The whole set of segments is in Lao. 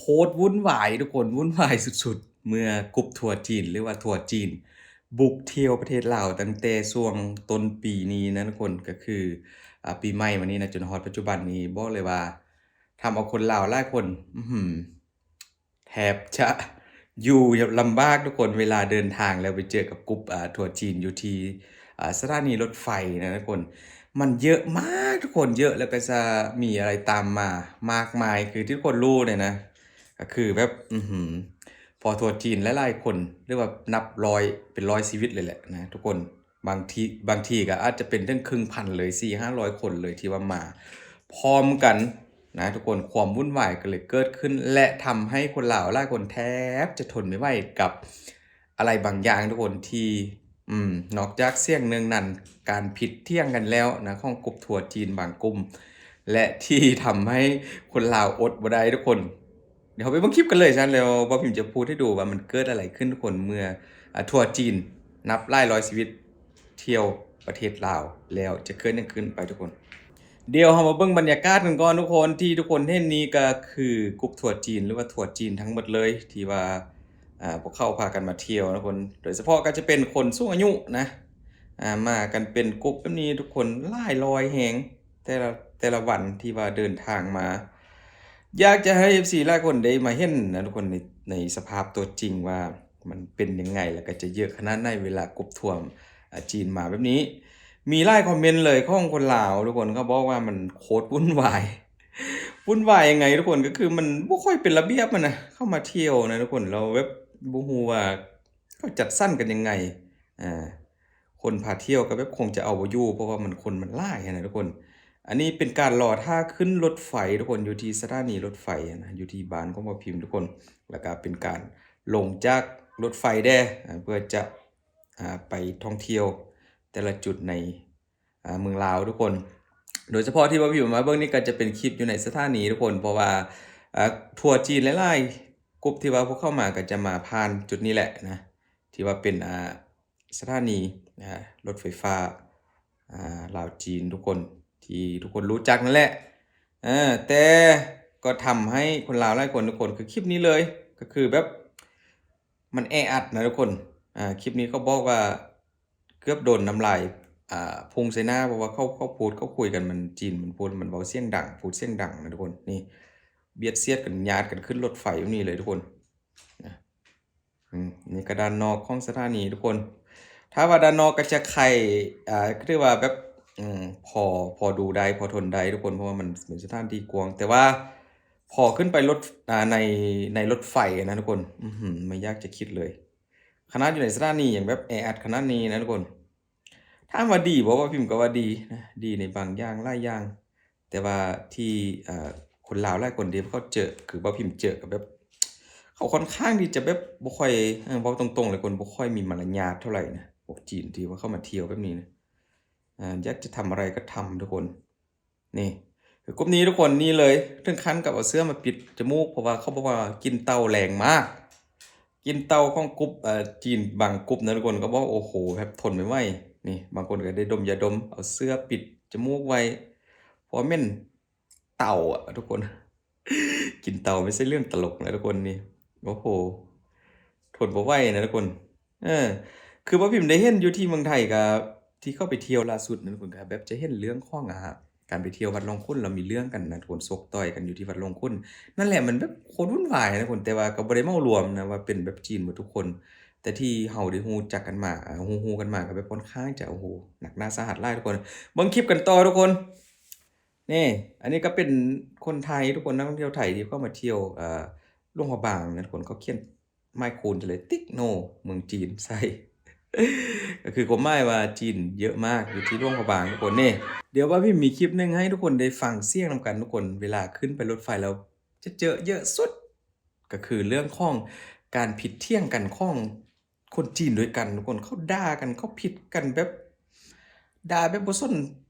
ໂຄດວຸ້ນວາຍທຸກຄົນ, ວຸ້ນວາຍສຸດໆ ເມື່ອກຸ່ມທົວຈີນ ຫຼືວ່າທົວຈີນ ບຸກທ່ຽວປະເທດລາວຕັ້ງແຕ່ຊ່ວງຕົ້ນປີນີ້ນະທຸກຄົນ. ກໍຄື ອາ ປີໃໝ່ມານີ້ນະ ຈົນຮອດປັດຈຸບັນນີ້ ບອກເລີຍວ່າ ທຳເອົາຄົນລາວຫຼາຍຄົນ ອືຫື ແທບຈະຢູ່ລຳບາກທຸກຄົນ ເວລາເດີນທາງແລ້ວໄປເຈີກັບກຸ່ມ ອາ ທົວຈີນຢູ່ທີ່ ອາ ສະຖານີລົດໄຟນະທຸກຄົນ. ມັນເຍອະມາກທຸກຄົນ, ເຍອະ ແລ້ວກໍຈະມີອະໄລຕາມມາມາກມາຍ ຄືທີ່ທຸກຄົນຮູ້ນີ້ນະ ກໍຄືແບບ ອືຫື ພໍທົວຈີນຫຼາຍໆຄົນ ຫຼືວ່ານັບຮ້ອຍ ເປັນຮ້ອຍຊີວິດເລີຍແຫຼະນະທຸກຄົນ. ບາງທີ ບາງທີກໍອາດຈະເປັນເຖິງເຄິ່ງພັນເລີຍ ສີ່ຫ້າຮ້ອຍຄົນເລີຍ ທີ່ວ່າມາພ້ອມກັນນະທຸກຄົນ. ຄວາມວຸ້ນວາຍກໍເລີຍເກີດຂຶ້ນ ແລະ ທຳໃຫ້ຄົນລາວຫຼາຍຄົນແທບຈະທົນບໍ່ໄຫວກັບອະໄລບາງຢ່າງທຸກຄົນ ທີ່ ອືມ ນອກຈາກສຽງເໜືອງນັນ ການຜິດຖຽງກັນແລ້ວນະ ຂອງກຸ່ມທົວຈີນບາງກຸ່ມ ແລະ ທີ່ທຳໃຫ້ຄົນລາວອົດບໍ່ໄດ້ທຸກຄົນ. ດຽວເຮົາໄປເບິ່ງຄລິບກັນເລີຍຊັ້ນ ແລ້ວບ່າວພິມຈະພູດໃຫ້ດູວ່າມັນເກີດອະໄລຂຶ້ນທຸກຄົນ ເມື່ອ ອາ ທົວຈີນນັບຫຼາຍຮ້ອຍຊີວິດທ່ຽວປະເທດລາວ ແລ້ວຈະເກີດຫຍັງຂຶ້ນ ໄປທຸກຄົນ. ດຽວເຮົາມາເບິ່ງບັນຍາກາດກັນກ່ອນທຸກຄົນ. ທີ່ທຸກຄົນເຫັນນີ້ກໍຄືກຸ່ມທົວຈີນ ຫຼືວ່າທົວຈີນທັງໝົດເລີຍ ທີ່ວ່າ ອາ ພວກເຂົາພາກັນມາທ່ຽວນະທຸກຄົນ. ໂດຍສະເພາະກໍຈະເປັນຄົນສູງອາຍຸນະ ອາ ມາກັນເປັນກຸ່ມແບບນີ້ທຸກຄົນ ຫຼາຍຮ້ອຍແຮງ ແຕ່ລະ ແຕ່ລະວັນທີ່ວ່າເດີນທາງມາ. ຢາກຈະໃຫ້ເອັຟຊີຫຼາຍຄົນໄດ້ມາເຫັນນະທຸກຄົນ ໃນ ໃນສະພາບຕົວຈິງວ່າມັນເປັນຍັງໄງ ແລ້ວກໍຈະເຍອະຂະໜາດໃດ ເວລາກົບຖ້ວມ ອາ ຈີນມາແບບນີ້. ມີຫຼາຍຄອມເມັນເລີຍຂອງຄົນລາວທຸກຄົນ ເຂົາບອກວ່າມັນໂຄດວຸ້ນວາຍ. ວຸ້ນວາຍຍັງໄງທຸກຄົນ? ກໍຄືມັນບໍ່ຄ່ອຍເປັນລະບຽບຫັ້ນນະ ເຂົ້າມາທ່ຽວນະທຸກຄົນ ແລ້ວແບບບໍ່ຮູ້ວ່າເຂົາຈັດສັນກັນຍັງໄງ. ອາ ຄົນພາທ່ຽວກໍແບບຄົງຈະເອົາບໍ່ຢູ່ ເພາະວ່າມັນ ຄົນມັນຫຼາຍຫັ້ນນະທຸກຄົນ. ອັນນີ້ເປັນການລໍຖ້າຂຶ້ນລົດໄຟທຸກຄົນ ຢູ່ທີ່ສະຖານີລົດໄຟຫັ້ນນະ ຢູ່ທີ່ບ້ານຂອງບ່າວພິມທຸກຄົນ. ແລ້ວກໍເປັນການລົງຈາກລົດໄຟແດ່ ອາ ເພື່ອຈະ ອາ ໄປທ່ອງທ່ຽວແຕ່ລະຈຸດໃນ ອາ ເມືອງລາວທຸກຄົນ. ໂດຍສະເພາະທີ່ບ່າວພິມມາເບິ່ງນີ້ກໍຈະເປັນຄລິບຢູ່ໃນສະຖານີທຸກຄົນ ເພາະວ່າ ອາ ທົວຈີນຫຼາຍໆ ກຸ່ມທີ່ວ່າພວກເຂົາມາກໍຈະມາຜ່ານຈຸດນີ້ແຫຼະນະ ທີ່ວ່າເປັນ ອາ ສະຖານີ ອາ ລົດໄຟຟ້າ ອາ ລາວຈີນທຸກຄົນ ທີ່ທຸກຄົນຮູ້ຈັກນັ້ນແຫຼະ. ເອີ ແຕ່ກໍທຳໃຫ້ຄົນລາວຫຼາຍຄົນທຸກຄົນ ຄືຄລິບນີ້ເລີຍ ກໍຄືແບບມັນແອອັດນະທຸກຄົນ. ອາ ຄລິບນີ້ເຂົາບອກວ່າເກືອບໂດນນ້ຳລາຍ ອາ ພຸ່ງໃສ່ໜ້າ ເພາະວ່າເຂົາ ເຂົາພູດ ເຂົາຄຸຍກັນ ມັນ ຈີນມັນພູດ ມັນເວົ້າສຽງດັງ ພູດສຽງດັງນະທຸກຄົນ. ນີ້ ບຽດສຽດກັນ ຍາດກັນຂຶ້ນລົດໄຟແບບນີ້ເລີຍທຸກຄົນນະ. ອືມ ນີ້ກະດ້ານນອກຂອງສະຖານີທຸກຄົນ. ຖ້າວ່າດ້ານນອກກໍຈະໄຄ ອາ ກໍຖືວ່າແບບ ອືມ ພໍ ພໍດູໄດ້ ພໍທົນໄດ້ທຸກຄົນ ເພາະວ່າມັນເປັນສະຖານທີ່ກວ້າງ. ແຕ່ວ່າພໍຂຶ້ນໄປລົດ ອາ ໃນ ໃນລົດໄຟນະທຸກຄົນ ອືຫື ບໍ່ຢາກຈະຄິດເລີຍ. ຂະໜາດຢູ່ໃນສະຖານີຍັງແບບແອອັດຂະໜາດນີ້ນະທຸກຄົນ. ຖາມວ່າດີບໍ່? ບ່າວພິມກໍວ່າດີນະ ດີໃນບາງຢ່າງຫຼາຍຢ່າງ. ແຕ່ວ່າທີ່ ເອີ ຄົນລາວຫຼາຍຄົນທີ່ເຂົາເຈີ ຄືບ່າວພິມເຈີ ກໍແບບ ເຂົາຄ່ອນຂ້າງທີ່ຈະແບບບໍ່ຄ່ອຍ ເອີ ເວົ້າຕົງໆເລີຍ ຄົນບໍ່ຄ່ອຍມີມາລະຍາດເທົ່າໃດນະ ພວກຈີນທີ່ວ່າເຂົ້າມາທ່ຽວແບບນີ້ນະ. ອາ ຢາກຈະທຳອະໄລກໍທຳທຸກຄົນ. ນີ້ ຄືກຸ່ມນີ້ທຸກຄົນ ນີ້ເລີຍ ເຖິງຂັ້ນກັບເອົາເສື້ອມາປິດຈະມູກ ເພາະວ່າເຂົາບອກວ່າກິ່ນເຕົ່າແຮງມາກ. ກິ່ນເຕົ່າຂອງກຸ່ມ ເອີ ຈີນບາງກຸ່ມນະທຸກຄົນ ກໍບອກ ໂອ້ໂຫ ແບບທົນບໍ່ໄຫວ. ນີ້ ບາງຄົນກໍໄດ້ດົມຢາດົມ ເອົາເສື້ອປິດຈະມູກໄວ້ ເພາະວ່າເໝັນເຕົ່າອະທຸກຄົນ. ກິ່ນເຕົ່າ ໄມ່ໃຊ່ເລື່ອງຕະຫຼົກນະທຸກຄົນນີ້. ໂອ້ໂຫ ທົນບໍ່ໄຫວນະທຸກຄົນ. ເອີ ຄືບ່າວພິມໄດ້ເຫັນຢູ່ທີ່ເມືອງໄທ ກໍທີ່ເຂົາໄປທ່ຽວລ່າສຸດນັ້ນ ທຸກຄົນ ກໍແບບຈະເຫັນເລື່ອງຂອງ ອາ ການໄປທ່ຽວວັດຫຼວງຂຸນ ແລ້ວມີເລື່ອງກັນນະທຸກຄົນ ຊົກຕ່ອຍກັນຢູ່ທີ່ວັດຫຼວງຂຸນ. ນັ້ນແຫຼະ ມັນແບບໂຄດວຸ້ນວາຍນະທຸກຄົນ. ແຕ່ວ່າກໍບໍ່ໄດ້ເໝົາລວມນະວ່າເປັນແບບຈີນໝົດທຸກຄົນ ແຕ່ທີ່ເຮົາໄດ້ຮູ້ຈັກກັນມາ ອາ ຮູ້ໆກັນມາ ກໍແບບຄ່ອນຂ້າງຈະ ໂອ້ໂຫ ໜັກໜາສາຫັດຫຼາຍທຸກຄົນ. ເບິ່ງຄລິບກັນຕໍ່ທຸກຄົນ. ນີ້ ອັນນີ້ກໍເປັນຄົນໄທທຸກຄົນ ນັກທ່ອງທ່ຽວໄທທີ່ເຂົ້າມາທ່ຽວ ເອີ ຫຼວງພະບາງນະທຸກຄົນ. ເຂົາຂຽນໄມ້ຄູນໄວ້ເລີຍ ຕິກໂນ ເມືອງຈີນໃສ່ ກໍຄືຄວາມໝາຍວ່າຈີນເຍອະມາກຢູ່ທີ່ຫຼວງພະບາງທຸກຄົນ. ນີ້ ດຽວບ່າວພິມມີຄລິບໜຶ່ງໃຫ້ທຸກຄົນໄດ້ຟັງສຽງນຳກັນທຸກຄົນ ເວລາຂຶ້ນໄປລົດໄຟແລ້ວຈະເຈີເຍອະສຸດ ກໍຄືເລື່ອງຂອງການຜິດຖຽງກັນຂອງ ຄົນຈີນດ້ວຍກັນທຸກຄົນ ເຂົາດ່າກັນ ເຂົາຜິດກັນແບບ ດ່າແບບບໍ່ສົນ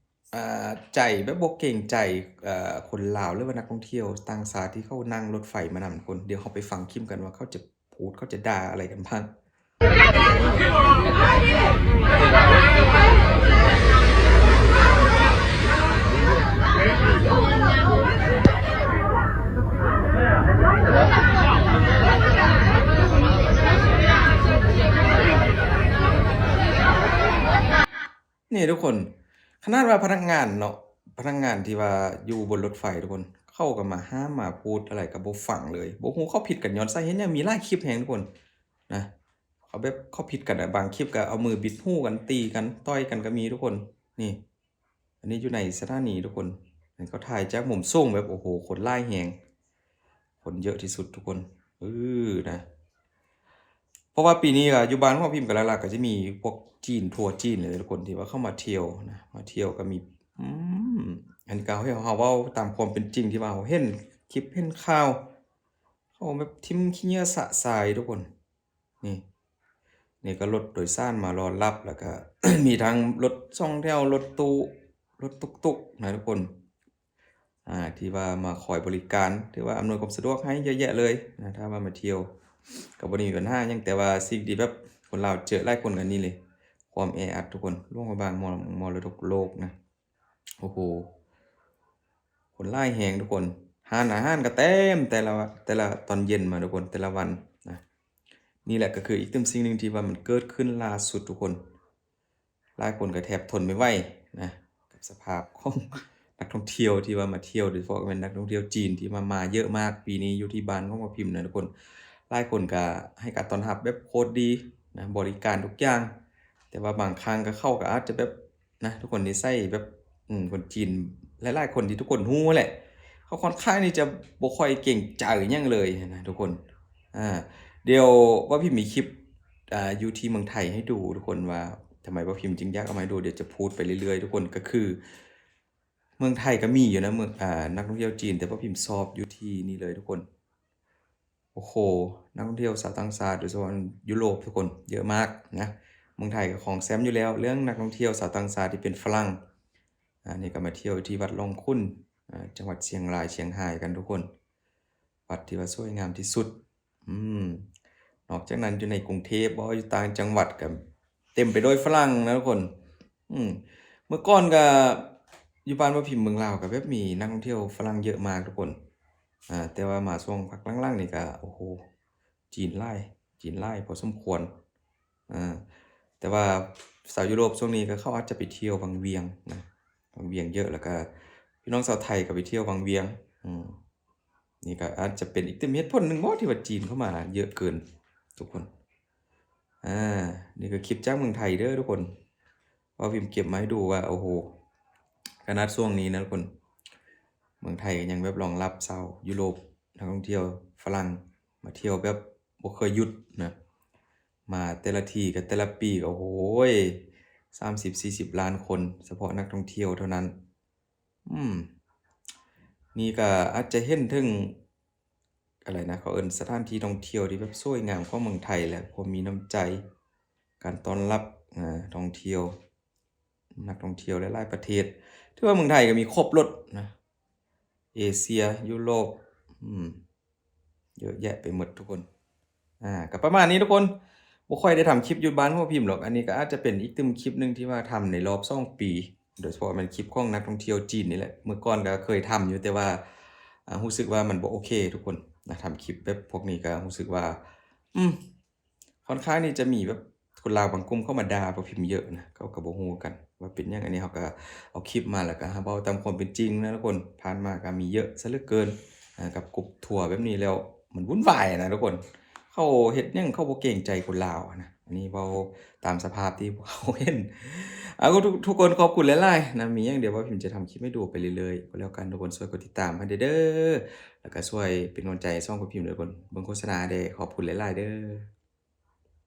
ອາ ໃຈ ແບບບໍ່ເກງໃຈ ອາ ຄົນລາວ ຫຼືວ່ານັກທ່ອງທ່ຽວຕ່າງຊາດທີ່ເຂົານັ່ງລົດໄຟມານຳທຸກຄົນ. ດຽວເຮົາໄປຟັງຄລິບກັນວ່າເຂົາຈະພູດ ເຂົາຈະດ່າອະໄລກັນບ້າງ. ນີ້ທຸກຄົນ ຂະໜາດວ່າພະນັກງານເນາະ ພະນັກງານທີ່ວ່າຢູ່ບົນລົດໄຟທຸກຄົນ ເຂົາກໍມາຫ້າມມາພູດອະໄລກໍບໍ່ຟັງເລີຍ. ບໍ່ຮູ້ເຂົາຜິດກັນຍ້ອນສາເຫດຫຍັງ ມີຫຼາຍຄລິບແຮງທຸກຄົນນະ. ເຂົາແບບເຂົາຜິດກັນນະ ບາງຄລິບກໍເອົາມືບິດຫູກັນ ຕີກັນ ຕ່ອຍກັນກໍມີທຸກຄົນ. ນີ້ ອັນນີ້ຢູ່ໃນສະຖານີທຸກຄົນ ເຂົາຖ່າຍຈາກມຸມສູງແບບ ໂອ້ໂຫ ຄົນຫຼາຍແຮງ ຄົນເຍອະທີ່ສຸດທຸກຄົນ. ເອີ ນະ ເພາະວ່າປີນີ້ກໍຢູ່ບ້ານຂອງພິມກໍຫຼັກໆ ກໍຈະມີພວກຈີນ ທົວຈີນນີ້ແຫຼະທຸກຄົນ ທີ່ວ່າເຂົາມາທ່ຽວນະ ມາທ່ຽວກໍມີ ອືມ ອັນນີ້ກໍເຮົາ ເຮົາເວົ້າຕາມຄວາມເປັນຈິງທີ່ວ່າເຮົາເຫັນຄລິບເຫັນຂ່າວ ເຂົາແບບຖິ້ມຂີ້ເຫຍື້ອຊະຊາຍທຸກຄົນ. ນີ້ ນີ້ກໍລົດໂດຍສານມາລໍຮັບ ແລ້ວກໍ ມີທັງລົດສອງແຖວ ລົດຕູ້ ລົດຕຸກໆ ນະທຸກຄົນ ອ່າ ທີ່ວ່າມາຄອຍບໍລິການ ຖືວ່າອຳນວຍຄວາມສະດວກໃຫ້ເຍອະແຍະເລີຍນະ. ຖ້າວ່າມາທ່ຽວກໍບໍ່ໄດ້ມີບັນຫາຫຍັງ ແຕ່ວ່າສິ່ງທີ່ແບບຄົນລາວເຈີຫຼາຍຄົນກໍນີ້ເລີຍ ຄວາມແອອັດທຸກຄົນ. ຫຼວງພະບາງ ມໍ ມໍລະດົກໂລກນະ. ໂອ້ໂຫ ຄົນຫຼາຍແຮງທຸກຄົນ ຮ້ານອາຫານກໍເຕັມ ແຕ່ລະ ແຕ່ລະຕອນເຢັນມາທຸກຄົນ ແຕ່ລະວັນນະ. ນີ້ແຫຼະກໍຄືອີກໜຶ່ງສິ່ງໜຶ່ງທີ່ວ່າມັນເກີດຂຶ້ນລ່າສຸດທຸກຄົນ. ຫຼາຍຄົນກໍແທບທົນບໍ່ໄຫວນະ ກັບສະພາບຂອງນັກທ່ອງທ່ຽວທີ່ວ່າມາທ່ຽວ ໂດຍສະເພາະແມ່ນນັກທ່ອງທ່ຽວຈີນທີ່ມາ ມາເຍອະມາກປີນີ້ຢູ່ທີ່ບ້ານຂອງພວກພິມນະທຸກຄົນ. ຫຼາຍຄົນກໍໃຫ້ການຕ້ອນຮັບແບບໂຄດດີນະ ບໍລິການທຸກຢ່າງ ແຕ່ວ່າບາງຄັ້ງກໍ ເຂົາກໍອາດຈະແບບ ນະທຸກຄົນ ນິໄສແບບ ອືມ ຄົນຈີນຫຼາຍໆຄົນທີ່ທຸກຄົນຮູ້ຫັ້ນແຫຼະ ເຂົາຄ່ອນຂ້າງທີ່ຈະບໍ່ຄ່ອຍເກງໃຈຫຍັງເລີຍນະທຸກຄົນ. ອ່າ ດຽວບ່າວພິມມີຄລິບ ອ່າ ຢູ່ທີ່ເມືອງໄທໃຫ້ດູທຸກຄົນ ວ່າທຳໄມບ່າວພິມຈຶ່ງຢາກເອົາມາໃຫ້ດູ ດຽວຈະພູດໄປເລື້ອຍໆທຸກຄົນ. ກໍຄືເມືອງໄທກໍມີຢູ່ນະ ເມືອງ ອ່າ ນັກທ່ອງທ່ຽວຈີນ ແຕ່ບ່າວພິມຊອບຢູ່ທີ່ນີ້ເລີຍທຸກຄົນ. ໂອ້ໂຫ ນັກທ່ອງທ່ຽວຊາວຕ່າງຊາດ ໂດຍສະເພາະຢູໂຣບທຸກຄົນ ເຍອະມາກນະ. ເມືອງໄທກໍຄອງແຊມຢູ່ແລ້ວ ເລື່ອງນັກທ່ອງທ່ຽວຊາວຕ່າງຊາດທີ່ເປັນຝຣັ່ງ. ອັນນີ້ກໍມາທ່ຽວທີ່ວັດລ່ອງຂຸນ ອ່າ ຈັງຫວັດຊຽງລາຍ ຊຽງຮາຍກັນທຸກຄົນ ວັດທີ່ວ່າສວຍງາມທີ່ສຸດ. ອືມ ນອກຈາກນັ້ນຢູ່ໃນກຸງເທບບໍ ຢູ່ຕ່າງຈັງຫວັດກໍເຕັມໄປດ້ວຍຝຣັ່ງນະທຸກຄົນ. ອືມ ເມື່ອກ່ອນກໍຢູ່ບ້ານບ່າວພິມເມືອງລາວ ກໍແບບມີນັກທ່ອງທ່ຽວຝຣັ່ງເຍອະມາກທຸກຄົນ. ອ່າ ແຕ່ວ່າມາຊ່ວງພັກຫຼັງໆນີ້ກໍ ໂອ້ໂຫ ຈີນຫຼາຍ ຈີນຫຼາຍພໍສົມຄວນ. ອ່າ ແຕ່ວ່າຊາວຢູໂຣບຊ່ວງນີ້ກໍເຂົາອາດຈະໄປທ່ຽວວັງວຽງນະ ວັງວຽງເຍອະ ແລ້ວກໍພີ່ນ້ອງຊາວໄທກໍໄປທ່ຽວວັງວຽງ. ອືມ ນີ້ກໍອາດຈະເປັນອີກເຫດຜົນໜຶ່ງບໍ ທີ່ວ່າຈີນເຂົ້າມາເຍອະເກີນທຸກຄົນ. ອ່າ ນີ້ກໍຄລິບຈາກເມືອງໄທເດີທຸກຄົນ ບ່າວພິມເກັບມາໃຫ້ດູວ່າ ໂອ້ໂຫ ຂະໜາດຊ່ວງນີ້ນະທຸກຄົນ ເມືອງໄທກໍຍັງແບບຮອງຮັບຊາວຢູໂຣບ ນັກທ່ອງທ່ຽວຝຣັ່ງມາທ່ຽວແບບບໍ່ເຄີຍຢຸດນະ. ມາແຕ່ລະທີກໍແຕ່ລະປີກໍ ໂອ້ໂຫ ສາມສິບສີ່ສິບລ້ານຄົນ ສະເພາະນັກທ່ອງທ່ຽວເທົ່ານັ້ນ. ອືມ ນີ້ກໍອາດຈະເຫັນເຖິງ ອະໄລນະ ເຂົາເອີ້ນສະຖານທີ່ທ່ອງທ່ຽວທີ່ແບບສວຍງາມຂອງເມືອງໄທ ແລະ ຄວາມມີນ້ຳໃຈ ການຕ້ອນຮັບ ອາ ທ່ອງທ່ຽວ ນັກທ່ອງທ່ຽວຫຼາຍໆປະເທດ. ຖືວ່າເມືອງໄທກໍມີຄົບລົດນະ ເອເຊຍ ຢູໂຣບ ອືມ ເຍອະແຍະໄປໝົດທຸກຄົນ. ອ່າ ກໍປະມານນີ້ທຸກຄົນ ບໍ່ຄ່ອຍໄດ້ທຳຄລິບຢູ່ບ້ານຫົວພິມດອກ. ອັນນີ້ກໍອາດຈະເປັນອີກຕື່ມຄລິບໜຶ່ງທີ່ວ່າທຳໃນລອບສອງປີ ໂດຍສະເພາະແມ່ນຄລິບຂອງນັກທ່ອງທ່ຽວຈີນນີ້ແຫຼະ. ເມື່ອກ່ອນກໍເຄີຍທຳຢູ່ ແຕ່ວ່າ ອ່າ ຮູ້ສຶກວ່າມັນບໍ່ໂອເຄທຸກຄົນນະ ທຳຄລິບແບບພວກນີ້ກໍຮູ້ສຶກວ່າ ອືມ ຄ່ອນຂ້າງທີ່ຈະມີແບບຄົນລາວບາງກຸ່ມເຂົ້າມາດ່າພວກພິມເຍອະນະ ເຂົາກໍບໍ່ຮູ້ກັນວ່າເປັນຫຍັງ. ອັນນີ້ເຮົາກໍເອົາຄລິບມາ ແລ້ວກໍເວົ້າຕາມຄວາມເປັນຈິງນະທຸກຄົນ. ຜ່ານມາກໍມີເຍອະຊະເຫຼືອເກີນ ອ່າ ກັບກຸ່ມທົວແບບນີ້ແລ້ວ ມັນວຸ່ນວາຍນະທຸກຄົນ. ເຂົາເຮັດຫຍັງເຂົາບໍ່ເກງໃຈຄົນລາວນະ. ອັນນີ້ເວົ້າຕາມສະພາບທີ່ພວກເຮົາເຫັນ. ເອົາ ທຸກ ທຸກຄົນຂອບຄຸນຫຼາຍໆນະ. ມີຫຍັງດຽວບ່າວພິມຈະທຳຄລິບໃຫ້ດູໄປເລື້ອຍໆ ກໍແລ້ວກັນ. ທຸກຄົນຊ່ວຍກົດຕິດຕາມໃຫ້ແດ່ເດີ ແລ້ວກໍຊ່ວຍເປັນກຳລັງໃຈໃຫ້ຊ່ອງບ່າວພິມເດີທຸກຄົນ. ເບິ່ງໂຄສະນາແດ່ ຂອບຄຸນຫຼາຍໆເດີ.